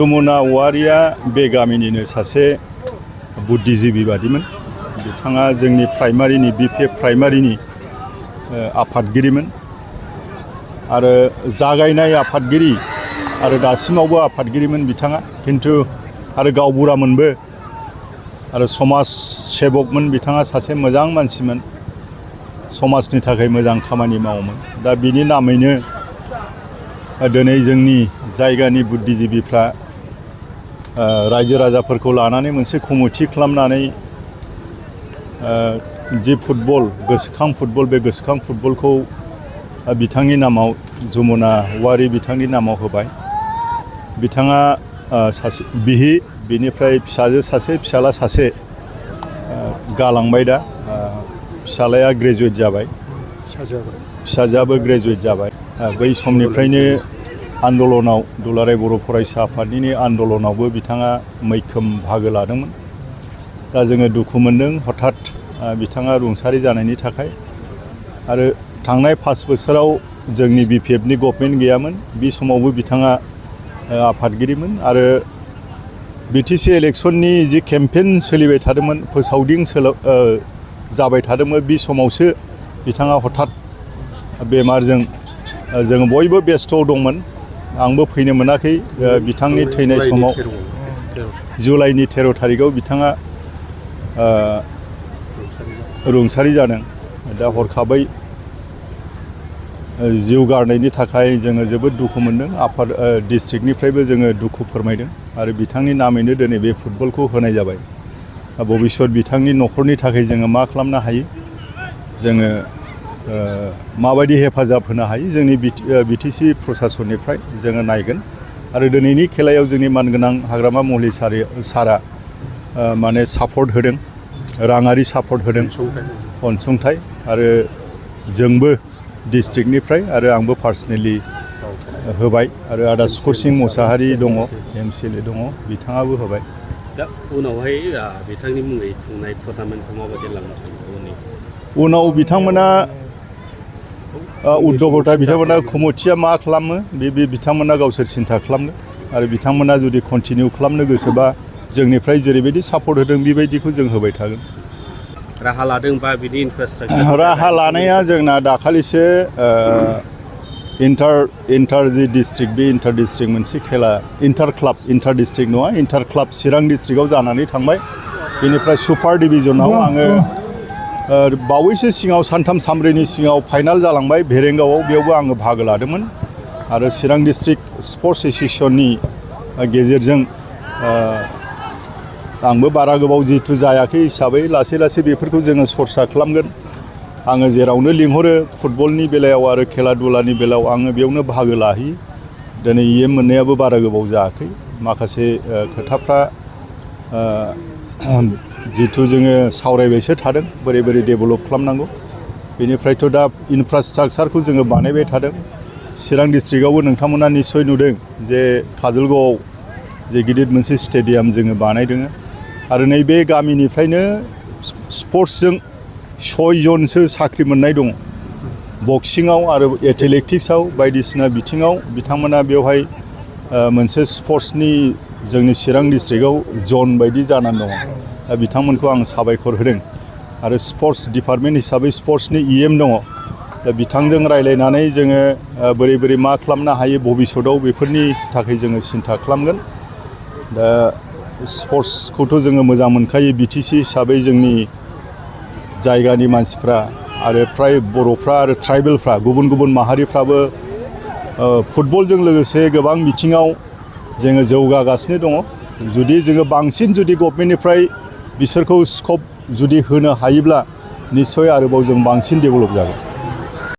जमुना औवारिया बे गामिनिनो सासे बुद्धिजीबी बादिमोन। बिथाङा जोंनि प्राइमारिनि बिपि प्राइमारिनि आफादगिरिमोन आरो जागायनाय आफादगिरि आरो दासिमावबो आफादगिरिमोन बिथाङा। किन्तु आरो गावबुरामोनबो आरो समाज सेबकमोन। बिथाङा सासे मोजां मानसिमोन, समाजनि थाखाय मोजां खामानि मावोमोन। दा बिनि नामैनो दिनै जोंनि जायगानि बुद्धिजीबीफ्रा रायजो राजाफोरखौ लानानै मोनसे कमिटि खालामनानै जि फुटबल गोसोखां फुटबल बे गोसोखां फुटबलखौ बिथांनि नामाव जमुना औवारि बिथांनि नामाव होबाय। बिथाङा सासे बिनिफ्राय फिसाजो सासे फिसाला सासे गालांबाय। दा फिसालाया ग्रेजुवेट जाबाय, फिसाजोआबो ग्रेजुवेट जाबाय। बै समनिफ्रायनो आन्दलनाव दुलाराय बर' फरायसा आफादनि आन्दलनावबो बिथाङा मैखोम बाहागो लादोंमोन। दा जोङो दुखु मोनदों हठात बिथाङा रुंसारि जानायनि थाखाय। आरो थांनाय 5 बोसोराव जोंनि बिपिएफनि गभर्नमेन्ट गैयामोन। बे समावबो बिथाङा आफादगिरिमोन आरो बिटिसि इलेक्शननि जि केम्पेइन सोलिबाय थादोंमोन, फोसावदिं जाबाय थादोंमोन, बे समावसो बिथाङा हठात बेमारजों जों बयबो बेस्थ' दंमोन। आंबो फैनो मोनाखै। बिथांनि थैनाय समाव जुलाइनि 13 थारिखआव बिथाङा रुंसारि जादों। दा हरखाबै जिउ गारनायनि थाखाय जोङो जोबोद दुखु मोनदों। आफाद डिस्ट्रिक्टनिफ्रायबो जोङो दुखु फोरमायदों आरो बिथांनि नामैनो दिनै बे फुटबलखौ होनाय जाबाय। भबिष्यत बिथांनि न'खरनि थाखाय जोङो मा खालामनो हायो, जोङो माबायदि हेफाजाब होनो हायो, जोंनि बिटिसि प्रसासननिफ्राय जोङो नायगोन। आरो दिनैनि खेलायाव जोंनि मानगोनां हाग्रामा मुलि सारा माने सापर्ट होदों, राङारि सापर्ट होदों, अनसुंथाइ। आरो जोंबो डिस्ट्रिक्टनिफ्राय आरो आंबो पार्सनेलि होबाय। आरो आदा सुकुर सिं मुसाहारि दङ, MCLA दङ, बिथाङाबो होबाय। दा उनावहाय बिथांनि मुङै खुंनाय टुर्नामेन्टखौ माबायदि लांनो सानो? उनाव बिथांमोना उद्यगता बिथांमोना कमिटिया मा खालामो बे बिथांमोना गावसोर सिन्था खालामनो। आरो बिथांमोना जुदि कन्टिनिउ खालामनो गोसोबा जोंनिफ्राय जेरैबायदि सापर्ट होदों बेबायदिखौ जों होबाय थागोन। राहा लादों बा बिनि इनफ्रास्ट्राक्चार राहा लानाया जोंना दाखालिसो इन्टार जि डिस्ट्रिक्ट, बे इन्टार डिस्ट्रिक्ट मोनसे खेला इन्टार डिस्ट्रिक्ट नङा, इन्टार क्लाब चिरां डिस्ट्रिक्टआव जानानै थांबाय। बेनिफ्राय सुपार डिभिजनाव आङो बावैसो सिगाङाव सानथाम सानब्रैनि सिगाङाव फाइनाल जालांबाय भेरेंगावआव, बेयावबो आङो बाहागो लादोंमोन। आरो चिरां डिस्ट्रिक्ट स्पर्ट्स एस'सिएशननि गेजेरजों आंबो बारा गोबाव जिहेथु जायाखै हिसाबै लासै लासै बेफोरखौ जोङो सरसा खालामगोन। आङो जेरावनो लिंहरो फुटबलनि बेलायाव आरो खेला दुलानि बेलायाव आङो बेयावनो बाहागो लाहैयो। दिनै EM मोननायाबो बारा गोबाव जायाखै। माखासे खोथाफ्रा जिहेथु जोङो सावरायबायसो थादों बोरै बोरै डेभेलप खालामनांगौ। बेनिफ्रायथ' दा इनफ्रास्ट्राक्चारखौ जोङो बानायबाय थादों। चिरां डिस्ट्रिक्टआवबो नोंथांमोना निस्सय नुदों जे काजलगावआव जे गिदिर मोनसे स्टेडियाम जोङो बानायदों। आरो नैबे गामिनिफ्रायनो स्पर्ट्सजों 6 जनसो साख्रि मोननाय दङ। बक्सिङाव आरो एथलेटिक्सआव बायदिसिना बिथिङाव बिथांमोना बेवहाय मोनसे स्पर्ट्सनि जोंनि चिरां डिस्ट्रिक्टआव जन बायदि जानानै दङ। दा बिथांमोनखौ आं साबायखर होदों। आरो स्पर्ट्स डिपार्टमेन्ट हिसाबै स्पर्ट्सनि EM दङ। दा बिथांजों रायज्लायनानै जोङो बोरै बोरै मा खालामनो हायो भबिष्यतआव बेफोरनि थाखाय जोङो सिन्था खालामगोन। दा स्पर्ट्सखौथ' जोङो मोजां मोनखायो BTC हिसाबै जोंनि जायगानि मानसिफ्रा आरो फ्राय बर'फ्रा आरो ट्राइबेलफ्रा गुबुन गुबुन माहारिफ्राबो फुटबलजों लोगोसे गोबां बिथिङाव जोङो जौगागासिनो दङ। जुदि जोङो बांसिन जुदि गभर्नमेन्टनिफ्राय बिसोरखौ स्कप जुदि होनो हायोब्ला निस्सय आरोबाव जों बांसिन डेभेलप जागोन।